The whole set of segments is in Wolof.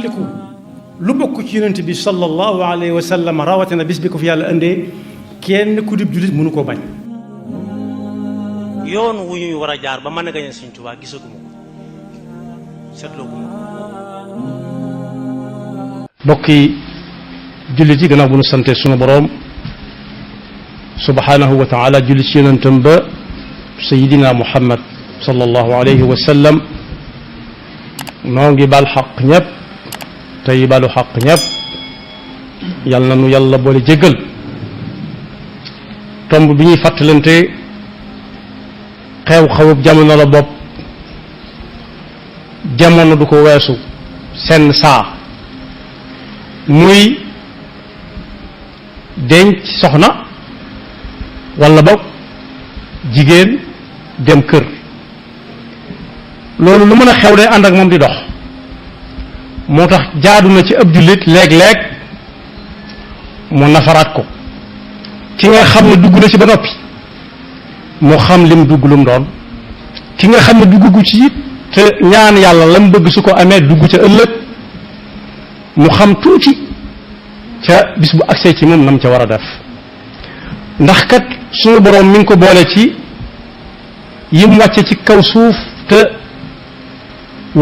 fàttaliku lu bokk ci yonent bi sallallahu alayhi wa sallam rawatina bis bi ko fi yàlla indee kenn ku dib jullit mënu koo bañ. yoon wu ñuy war a jaar ba mën a gañe Sëñ Tuubaa gisaguma ko seetlooguma ko. mbokki jullit yi gannaaw bu nu sante sunu boroom subhanahu wa taala jullit ci yonentam ba sayidina muhammad sallallahu alayhi wa sallam noo ngi baal xaq ñëpp tey baalu xaq ñëpp yal na nu yàlla boole jéggal. tomb bi ñuy fàttalante xew-xewub jamono la bopp jamono du ko weesu senn saa muy denc soxna walla boog jigéen dem kër. loolu lu mën a xew day ànd ak moom di dox moo tax jaadu na ci ab jullit léeg-léeg mu nafaraat ko. ki nga xam ne dugg na ci ba noppi mu xam lim dugg lu mu doon ki nga xam ne dugg ci it te ñaan yàlla lam bëgg su ko amee dugg ca ëllëg mu xam tuuti ca bis bu agsee ci moom nam ca war a def. ndax kat suñu boroom mi ngi ko boole ci yim wàcce ci kaw suuf te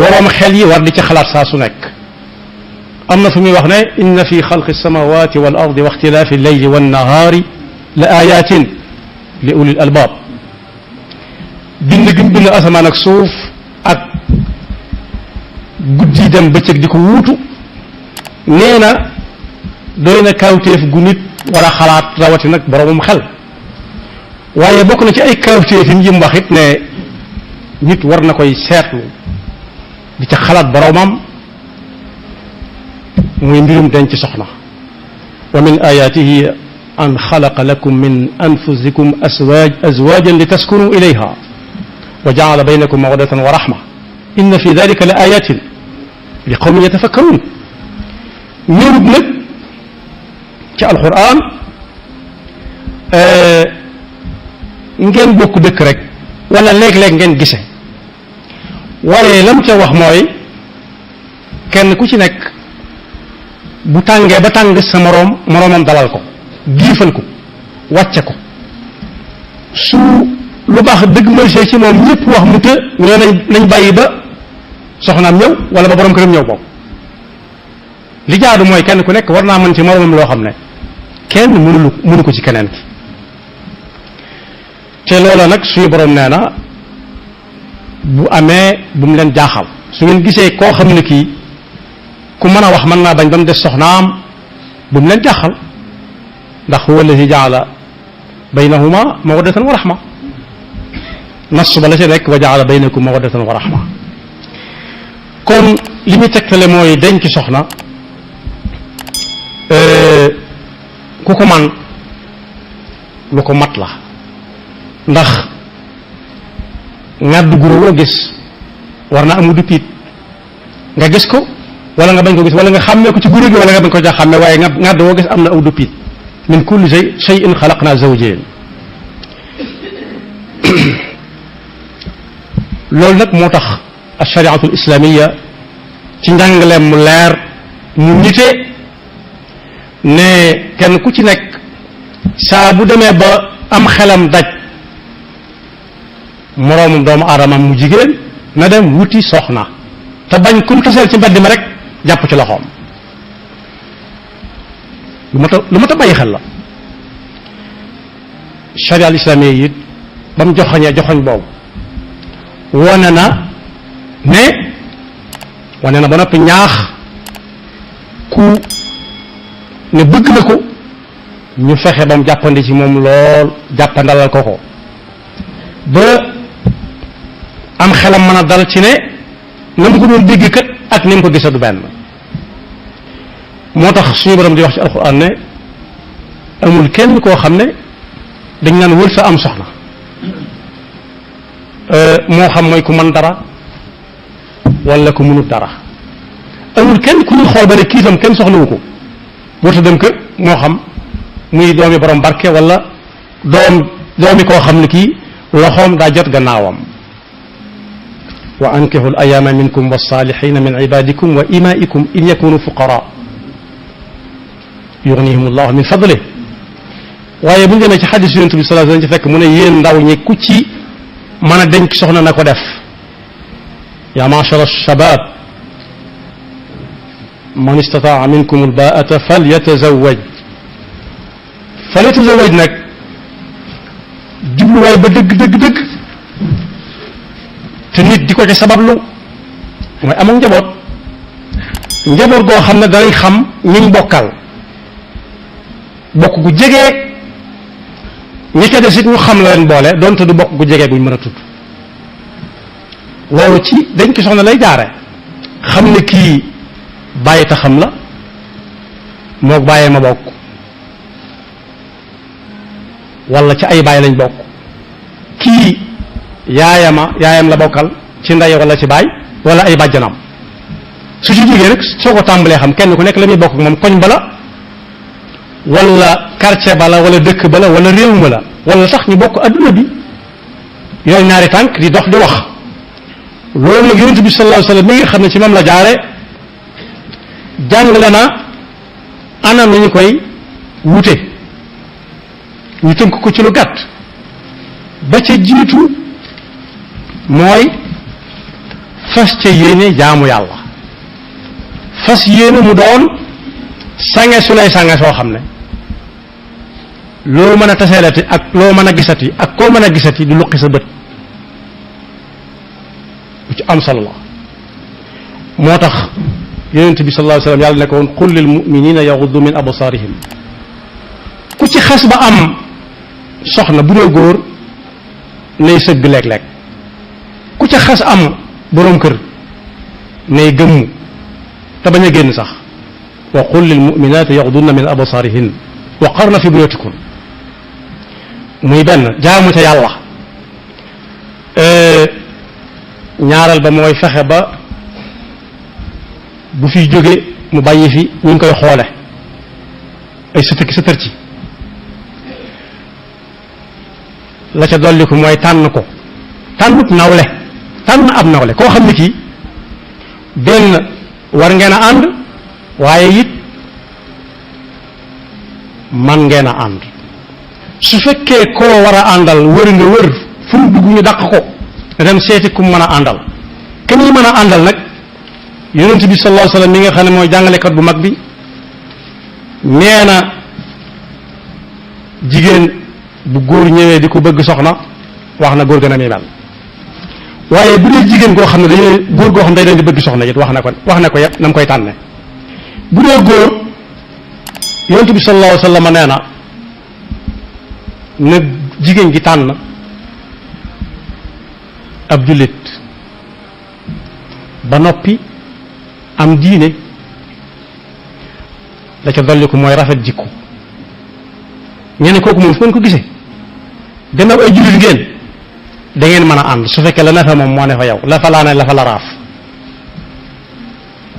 waroom xel yi war di ci xalaat saa su nekk. am na fu muy wax ne inna fi xalqi samawati wal ardi wa ixtilaafi lleyli wannahaari la ayatin li ulil albaab. bind gi mu bind asamaan ak suuf ak guddi dem bëccëg di ko wuutu nee na doy na kawtéef gu nit war a xalaat rawati nag boroomam xel. waaye bokk na ci ay kawtéef yi mu wax it ne nit war na koy seetlu di ca xalaat boroomam muy mbirum denc soxna. wa min ayatihi an xalaqa lakum min anfusikum azwajan li taskunu ilayha wa jaala baynakum mawaddatan wa rahma inna fi dalika la ayatin li qawmin yatafakkarun. ñërub nag ci alquran ngeen bokk dëkk rek wala léeg-léeg ngeen gise waaye lam ca wax mooy kenn ku ci nekk bu tàngee ba tàng sa moroomam dalal ko giifal ko wàcce ko su lu baax dëgg mooy see ci moom ñëpp wax mu të ñoo nañ bàyyi ba soxnaam ñëw wala ba borom këram ñëw boobu. li jaadu mooy kenn ku nekk war naa mën ci moroomam loo xam ne kenn mënu ko ci keneen ki. te loola nag suñu borom nee na bu amee bu mu leen jaaxal su ngeen gisee koo xam ne kii ku mën a wax mën naa bañ ba mu des soxnaam bu mu leen jaaxal ndax huwa alladi jaala baynahuma mawaddatan wa rahma nas ba la ca nekk wa jaala baynakum mawaddatan wa rahma. kon li muy tegtale mooy denc soxna ku ko man lu ko mat la ndax ngàddu guru woo gis war na amu du piit nga gis ko wala nga bañ ko gis wala nga xàmmee ko ci guru gi wala nga bañ ko caa xàmmee waaye ngàdd woo gis am na aw du piit min kulli shay'in xalaqna zawjayn. loolu nag moo tax ashariatul islamiya ci njàngaleem mu leer mu nite ne kenn ku ci nekk saa bu demee ba am xelam daj moroomum doomu aadamam mu jigéen na dem wuti soxna te bañ kum taseel ci mbedd mi rek jàpp ci loxoom. lu ma ta bàyyi xel la. charia al islamiyya it ba mu joxoñee joxoñ boobu wane na ba noppi ñaax ku ne bëgg na ko ñu fexe ba mu jàppandi ci moom lool jàppandalal ko ba am xelam mën a dal ci ne na mu ko doon dégg kat ak ni mu ko gisa du benn. moo tax suñu borom di wax ci alxuraan ne amul kenn koo xam ne dañ naan wër sa am soxna moo xam mooy ku mën dara wala ku mënut dara. amul kenn ku ñu xool ba ne kii tam kenn soxlawu ko wërta dem kër moo xam muy doomi borom barke wala doomi koo xam ne kii loxoom daa jot gannaawam. wa ankihu al ayaama minkum wassalihina min ibadikum wa imaikum in yakunu fuqara yughnihim allahu min fadlih waaye bu ñu demee ci xadis yonent bi sallallahu alayhi wasallam ci fekk mu ne yéen ndaw ñi ku ci mën a denc soxna na ko def ya ma'shara ash-shabab man istataa minkum al-baa'ata falyatazawwaj nag jubluwaay ba dëgg te nit di ko ci sabablu mooy amul njaboot goo xam ne danañ xam ñiñ bokkal bokk gu jege ñi ca des it ñu xam la leen boole donte du bokk gu jege guñ mën a tudd loolu ci dañ ki soxna lay jaare xam ne kii bàyyi ta xam la mook bàyyee ma bokk wala ci ay bàyyi lañ bokk kii yaayam la bokkal ci ndey wala ci baay wala ay bàjjanam su ci jógee rek soo ko tàmbalee xam kenn ku nekk la muy bokk moom koñ bala wala quartier bala wala dëkk bala wala réew ma la wala sax ñu bokk adduna bi yooyu ñaari tànk di dox di wax loolu nag yonent bi sallallahu alayhi wasallam mi nga xam ne ci moom la jaare jàngale na anam nañu koy wute ñu tënk ko ci lu gàtt ba ca jiitu mooy fas ca yéene jaamu yàlla fas yéene mu doon sange su lay sange soo xam ne loo mën a taseelati ak loo mën a gisati ak koo mën a gisati du luqi sa bët bu ci am solo la moo tax yonent bi sallallahu alayhi wasallam yàlla ne ko woon qul lil mu'minina yaghuddu min absarihim ku ci xas ba am soxna bu dee góor nay sëgg léeg-léeg ku ca xas am boroom kër nay gëmmu te bañ a génn sax wa qul lil mu'minati yaghdudna min absarihin wa qarna fi buyutikum muy benn jaamu ca yàlla ñaareel ba mooy fexe ba bu fiy jóge mu bàyyi fi ñu ngi koy xoole ay sëtër ci la ca dolliku mooy tànn ko tànnut nawle tànn ab nawle koo xam ne kii benn war ngeen a ànd waaye it man ngeen a ànd su fekkee koo war a àndal wër nga wër fu mu dugg ñu dàq ko dem seeti ku mën a àndal kenn ñu mën a àndal nag yonent bi sallallahu alayhi wasallam mi nga xam ne mooy jàngalekat bu mag bi nee na jigéen bu góor ñëwee di ko bëgg soxna wax na góor gën a muy mel waaye bu dee jigéen goo xam ne dañuy góor goo xam ne day leen di bëgg soxna it wax na ko yëpp na mu koy tànne bu dee góor yonent bi sallallahu alayhi wasallam nee na jigéen gi tànn ab jullit ba noppi am diine la ca dolli ko mooy rafet jikko ñene kooku moom fu ngeen ko gisee gannaaw ay jullit ngeen da ngeen mën a ànd su fekkee la ne fa moom moo ne fa yow la fa laa ne la fa la raaf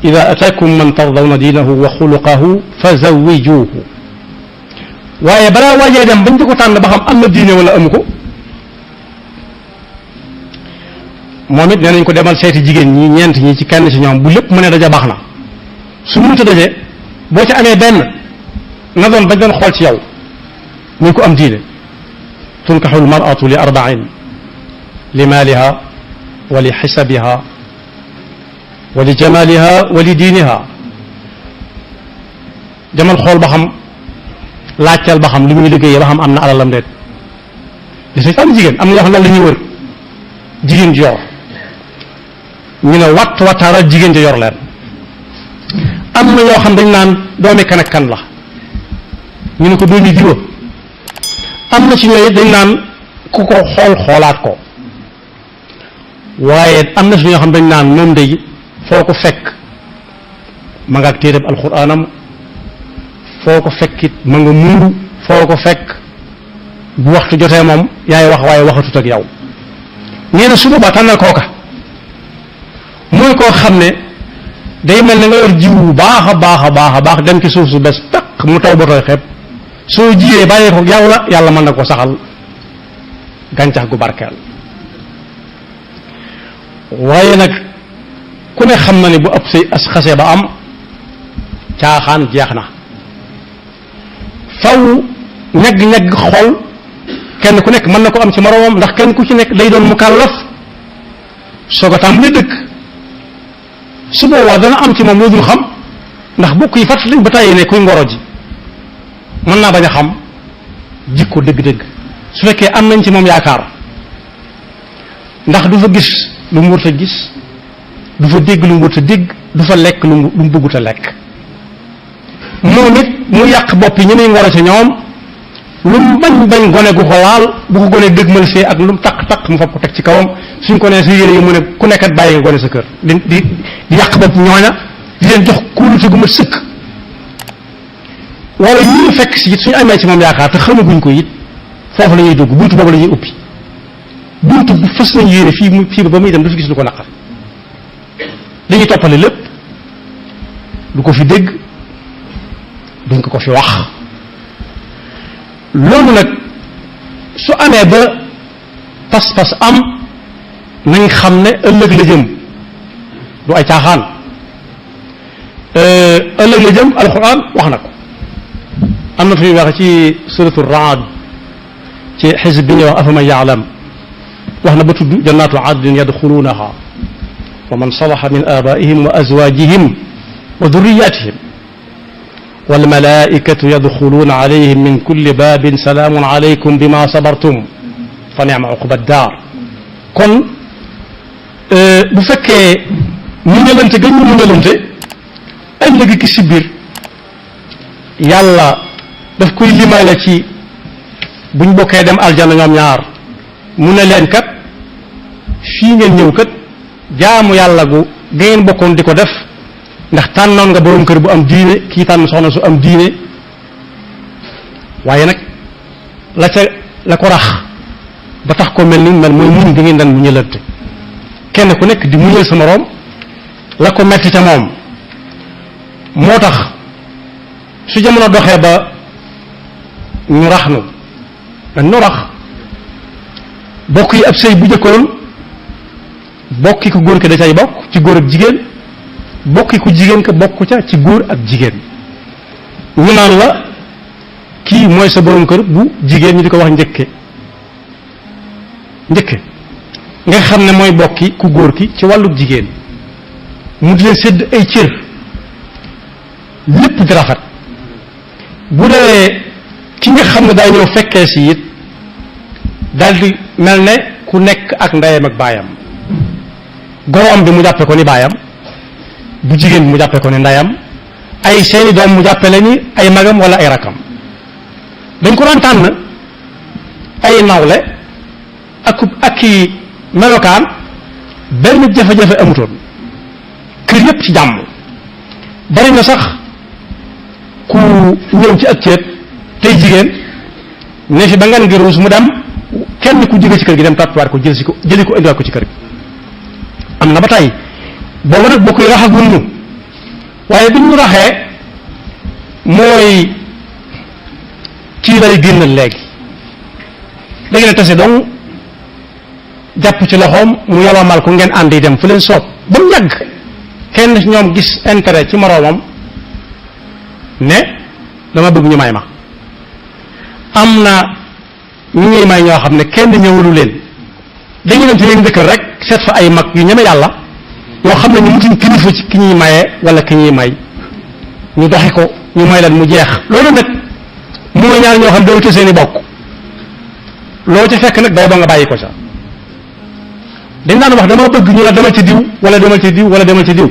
ida ataakum man tardawna diinahu wa xuluqahu fa zawijuuhu waaye balaa waajee dem bañ di ko tànn ba xam am na diine wala amu ko moom it nee nañ ko demal seeti jigéen ñi ñeent ñi ci kenn ci ñoom bu lépp mu ne daja baax na su mënta daje boo ci amee benn na doon bañ doon xool ci yow ñu ko am diine tunkaxu almaratu li arba'in li maaliha wa li xisabiha wa li jamaliha wa li diiniha demal xool ba xam laajteel ba xam li muy liggéeyee ba xam am na alalam déet di sa am jigéen am na ñoo xam ne la ñuy wër jigéen ji yor ñu ne wattaaral jigéen ji yor leen am na ñoo xam dañ naan doomi kan ak kan la ñu ne ko doomi diwa am na ci ñooy dañ naan ku ko xoolaat ko waaye am na ci ñoo xam dañ naan moom day foo ko fekk ma nga ak téereb alxuraanam foo ko fekkit ma nga muuru foo ko fekk bu waxtu jotee moom yaay wax waaye waxatut ak yow nee na su boobaa tànnal kooka mooy koo xam ne day mel ne nga yor jiw bu baax a baax a baax a baax dem ci suuf su bes peq mu taw ba tooy xeeb soo jiyee bàyyee ko yow la yàlla mën na ko saxal gàncax gu barkeel waaye nag ku ne xam na ne bu ab sëy as xase ba am caaxaan jeex na faw ñagg-ñagg xol kenn ku nekk mën na ko am ci moroomam ndax kenn ku ci nekk day doon mukallaf soog a tàmbali dëkk su boobaa dana am ci moom lu dul xam ndax bokk yi fàttali ba tàyyi ne kuy ngoro ji mën naa bañ a xam jikko dëgg-dëgg su fekkee am nañ ci moom yaakaar ndax du fa gis lu mu wut a gis du fa dégg lu mu wut a dégg du fa lekk lu mu bëggut a lekk moom it mu yàq bopp yi ñu muy ngoro ci ñoom lu mu bañ gone gu ko laal bu ko gone dëgmal fee ak lu mu taq mu fab ko teg ci kawam suñ ko nee sa yére yi mu ne ku nekkat bàyyi nga gone sa kër di yàq bopp ñooña di leen jox kuulute gu ma sëkk wala ñu fekk si it suñu amee ci moom yaakaar te xamaguñ ko it foofu la ñuy dugg buntu boobu la ñuy uppi buntu bu fas nañ yéene fii ba muy dem du fi gis lu ko naqar dañuy toppale lépp du ko fi dégg duñ ko fi wax loolu nag su amee ba pas-pas am nañ xam ne ëllëg la jëm du ay caaxaan ëllëg la jëm alxuraan wax na ko am na fi wax ci suratu Raad ci xisb bi ñuy wax afaman yaalam wax na ba tudd jannaatu adnin yadxuluunaha wa man salaha min abaihim wa azwajihim wa durriyatihim والملائكة يدخلون عليهم من كل باب سلام عليكم بما صبرتم فنعم عقبى الدار kon bu fekkee muñalante gën ñu muñalante ëllëg ki si biir yàlla daf koy limaale ci buñ bokkee dem aljana ñoom ñaar mu ne leen kat fii ngeen ñëw kat jaamu yàlla gu ngeen bokkoon di ko def ndax tànnoon nga borom kër bu am diine kii tànn soxna su am diine waaye nag la ko rax ba tax ko mel ni mel mooy muñ gi ngeen daan muñalante kenn ku nekk di muñal sa moroom la ko metti ca moom moo tax su jamono doxee ba ñu rax nu nu rax bokk yi ab sëy bu jëkkoon bokki ko góor ki da cay bokk ci góor ak jigéen bokki ku jigéen ka bokk ca ci góor ak jigéen ñu naan la kii mooy sa borom kër bu jigéen ñi di ko wax njëkke nga xam ne mooy bokki ku góor ki ci wàllu jigéen mu di leen sédd ay cër lépp di rafet bu dee ki nga xam ne daay ñëw fekkee si it daal di mel ne ku nekk ak ndeyam ak baayam goroom bi mu jàppe ko ni baayam bu jigéen bi mu jàppee ko ne ndeyam ay seeni doom mu jàppee la ni ay magam wala ay rakam dañ ko daan tànn ay nawle ak i melokaan benn jafe-jafe amutoon kër yépp ci jàmm bari na sax ku ñëw ci ak ceet tey jigéen ne fi ba ngan ngi ruus mu dem kenn ku jóge ci kër gi dem tàppiwaat ko jëli ko indiwaat ko ci kër gi am na ba tey booba nag bokk yi raxagul ñu waaye bi ñu raxee mooy kii lay génnal léegi na tase donc jàpp ci loxoom mu yolomal ko ngeen ànd yi dem fu leen soob ba mu yàgg kenn ci ñoom gis intérêt ci moroomam ne dama bëgg ñu may ma am na ñu ñuy may ñoo xam ne kenn ñëwalu leen dañu dem ci leen dëkkal rek seet fa ay mag yu ñeme yàlla yoo xam ne ñu mutuñ kilifa ci ki ñuy mayee wala ki ñuy may ñu doxi ko ñu may leen mu jeex loolu nag mooy ñaar ñoo xam doo ci seeni bokk loo ca fekk nag day ba nga bàyyi ko ca dañ daan wax dama bëgg ñu la demal ci diw wala demal ci diw wala demal ci diw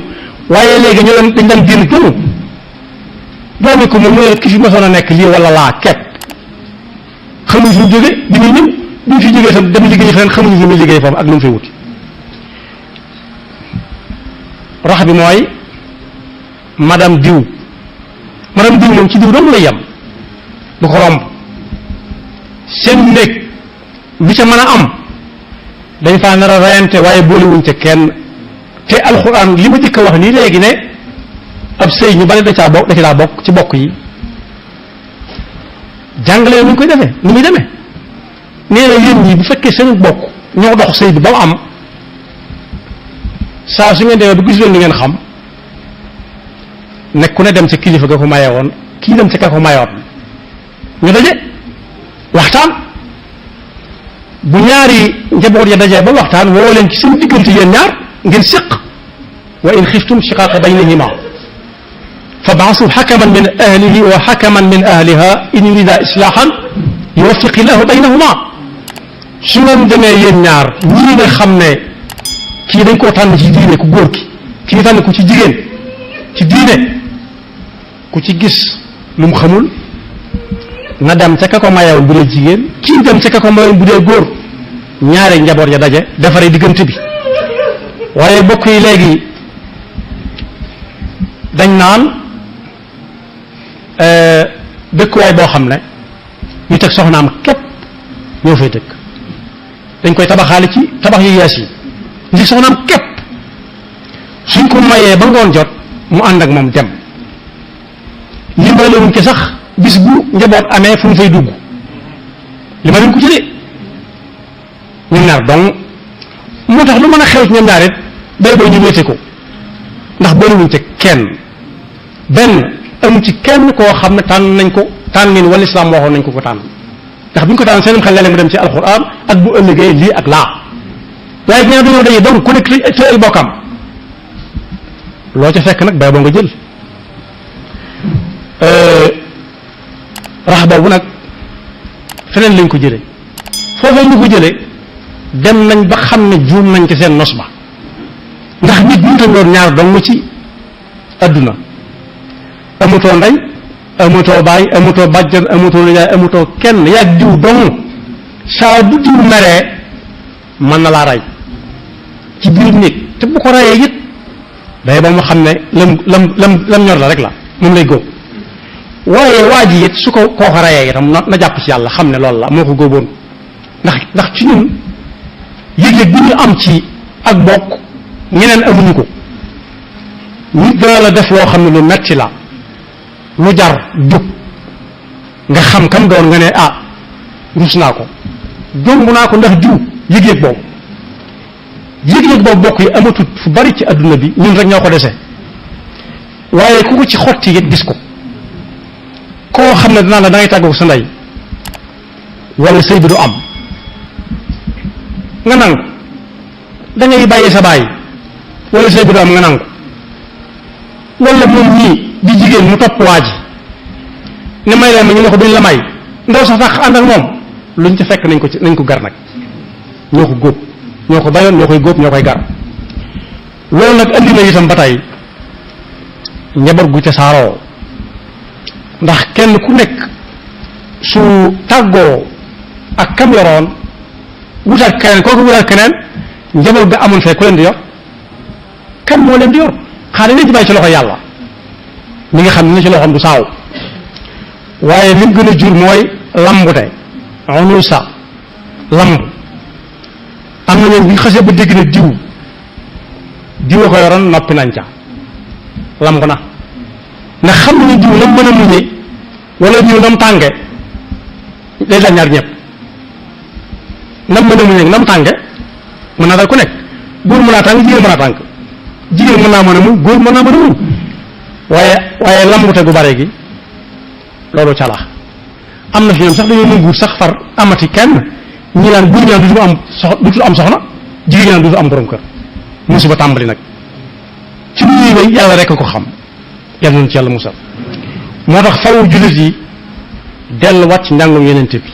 waaye léegi ñu leen dañ daan génn gënu doomi ko moom mu ne ki fi mosoon a nekk lii wala laa kepp xamuñ fu mu jóge bi muy ñëw bi mu fi jógee tam dem liggéey feneen xamuñ lu muy liggéey foofu ak lu mu fi wuti rax bi mooy madame diw moom ci diw dong lay yem du ko romb seen néeg lu ca mën a am dañ faa nar a rayante waaye boolewuñ ca kenn te alxuraan li ma jëkk a wax nii léegi ne ab sëy ñu bari da ci daa bokk ci bokk yi jàngale nu ñu koy defee nu muy demee nee na yéen ñi bu fekkee seen bokk ñoo dox sëy bi ba mu am saa su ngeen demee ba gis leen li ngeen xam nekk ku ne dem ca kilifa ga ko maye woon kii dem ca ka ko mayoon ñu daje waxtaan bu ñaari njaboot ya dajee ba waxtaan woo leen ci seen diggante yéen ñaar ngeen séq wa in xiftum shiqaaqa baynihima fa baasu xakaman min ahlihi wa xakaman min ahliha in yurida islaahan yuwaffiqi lahu baynahuma su ngeen demee yéen ñaar ñii nga xam ne kii dañ koo tànn ci diine ku góor ki kii tànn ko ci jigéen ci diine ku ci gis lu mu xamul na dem ca ka ko mayoon bu dee jigéen kii dem ca ka ko mayoon bu dee góor ñaare njaboot ya daje defaree diggante bi waaye bokk yi léegi dañ naan dëkkuwaay boo xam ne ñu teg soxnaam képp ñoo fay dëkk dañ koy tabaxaale ci tabax yu yees yi ñu teg soxnaam képp suñ ko mayee ba ngoon jot mu ànd ak moom dem li ma lewuñ ci sax bis bu njaboot amee fu mu fay dugg li ma leen ko ci de ñun ñaar donc moo tax lu mën a xew ci ñoom ñaar it day booy ñu wéete ko ndax boolewuñ ci kenn benn amu ci kenn koo xam ne tànn nañ ko tànnin wala islam waxoon nañ ko ko tànn ndax bu ñu ko tànn seen xel léeg-léeg mu dem ci alxuraan ak bu ëllëgee lii ak laa waaye ñaar dañoo daje donc ku nekk te ay bokkam loo ca fekk nag bay boo nga jël rax boobu nag feneen lañ ko jëlee foofee ñu ko jëlee dem nañ ba xam ne juum nañ ci seen nos ba ndax nit ñu doon ñaar dong ci adduna amutoo ndey amutoo baay amutoo bàjjan amutoo nijaay amutoo kenn yaag diw dong saa bu diw meree mën na laa rey ci biir néeg te bu ko reyee it day ba mu xam ne lam ñor la rek la moom lay góob waaye waa ji it su ko koo ko reyee itam na jàpp ci yàlla xam ne loolu la moo ko góoboon ndax ci ñun yëg-yëg bi ñu am ci ak bokk ñeneen amuñu ko nit dana la def loo xam ne lu metti la lu jar jóg nga xam kam doon nga ne ah rus naa ko jomb naa ko ndax diw yëg-yëg boobu bokk yi amatut fu bari ci adduna bi ñun rek ñoo ko dese waaye ku ko ci xotti it gis ko koo xam ne danaa la da ngay tàggoog sa ndey wala sëy bi du am nga nangu da ngay bàyyi sa bàyyi wala sëy bi du am nga nangu wala moom ñii di jigéen mu topp waa ji ne may leen ma ñu ne ko duñ la may ndaw sax tax ànd ak moom luñ ca fekk nañ ko gar nag ñoo ko góob ñoo ko bayoon ñoo koy góob ñoo koy gar loolu nag andi na itam ba tey njaboot gu ca saaroo ndax kenn ku nekk su tàggoo ak kam yoroon wutaat keneen kooku wutaat keneen njaboot ga amoon fee ku leen di yor kan moo leen di yor xaaral nañ ci bàyyi ci loxo yàlla mi nga xam ne ci loxoom du saaw waaye li mu gën a jur mooy lambute onul sa lamb am na ñoom bu ñu xasee ba dégg na diw a ko yoroon noppi nañ ca lamb na ndax xam nañu diw nam mën a muñe wala diw nam tànge day dal ñaar ñëpp nam mën a muñe nam tànge mën naa dal ku nekk góor mën naa tàng jigéen mën naa tàng jigéen mën naa mën a muñ góor mën naa mën a muñ waaye lambute gu bare gi loolu ca la am na fi ñoom sax dañoo nanguwut sax far amati kenn ñi naan góor ñaan dutul am soxna jigéen ñaan dutul am borom kër musiba tàmbali nag ci lu ñuy wéy yàlla rek ko xam yàlla nañu ci yàlla musal moo tax fawu jullit yi delluwaat ci njàngum yonent bi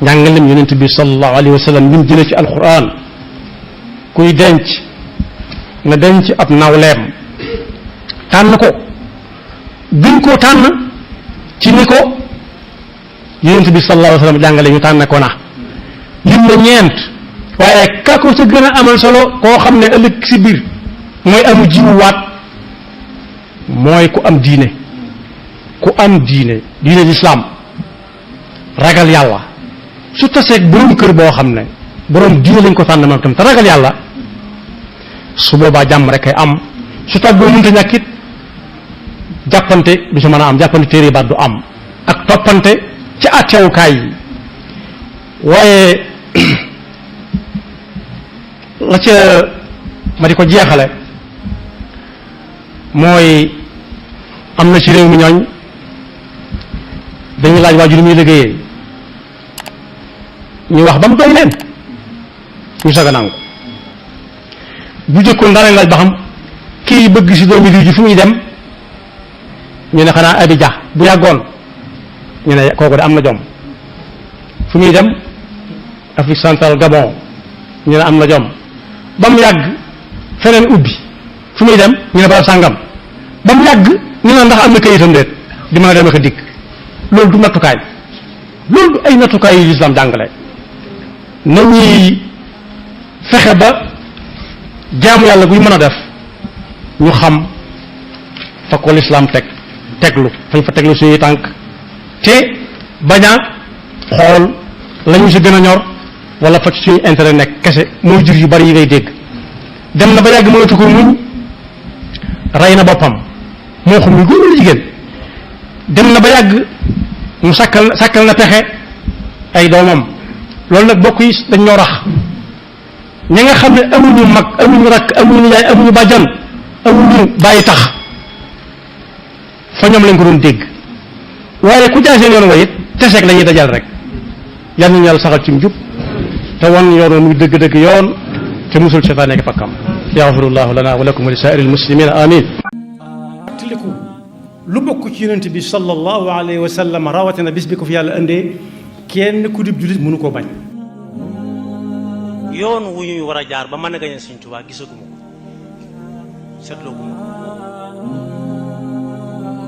njàngalem yonent bi sallallahu alayhi wa sallam lim jëlee ci alquran kuy denc nga denc ab nawleem tànn ko gën koo tànn ci ni ko yonent bi sallallahu alayhi wa sallam jàngale ñu tànn ko na lim na ñeent waaye ka ko ca gën a amal solo koo xam ne ëllëg si biir mooy amu jiwwaat mooy ku am diine lislaam ragal yàlla su taseeg borom kër boo xam ne borom diine lañ ko tànn moom tam te ragal yàlla su boobaa jàmm rek ay am su tàggoo mënta ñàkk it jàppante du si mën a am jàppante téere baat du am ak toppante ci àttewukaay yi waaye la ca ma di ko jeexale mooy am na ci réew mi ñooñ dañuy laaj waajur muy liggéeyee ñu wax ba mu doy leen ñu saga nangu bu jëkkoon daa leen laaj ba xam kii bëgg si doomi diw ji fu muy dem ñu ne xanaa Abidjan bu yàggoon ñu ne kooku de am na jom fu muy dem Afrique centrale Gabon ñu ne am na jom ba mu yàgg feneen ubbi fu muy dem ñu ne barab sàngam ba mu yàgg ñu ne ndax am na kayitam déet di mën a dem ak a dikk loolu du nattukaay loolu du ay nattukaay yu lislaam jàngale nañuy fexe ba jaamu yàlla guy mën a def ñu xam fa ko lislaam teglu fañ fa teglu suñuy tànk te bañ a xool lañu si gën a ñor wala fa ci suñu intérêt nekk kese mooy jur yu bari yi ngay dégg dem na ba yàgg mënatu ko muñ rey na boppam moo xam muy góor walla jigéen dem na ba yàgg mu sàkkal na pexe ay doomam loolu nag bokk yi dañ ñoo rax ñi nga xam ne amuñu mag amuñu rakk amuñu yaay amuñu bàjjan amuñu bàyyi tax fa ñoom lañ ko doon dégg waaye ku jaay seen yoon wa it teseeg la ñuy dajal rek yal nañu yàlla saxal ci njub te wan yoon muy dëgg-dëgg yoon te musul seytaane ak fakkam yaxfirullahu lana wa lakum wa li saa'iril muslimina amin tiliku lu bokk ci yonent bi sallallahu alayhi wa sallam rawatina bis bi ko fi yàlla indee kenn ku dib jullit mënu koo bañ yoon wu ñuy war a jaar ba mën a gañe Sëñ Tuubaa gisaguma ko seetloo guma ko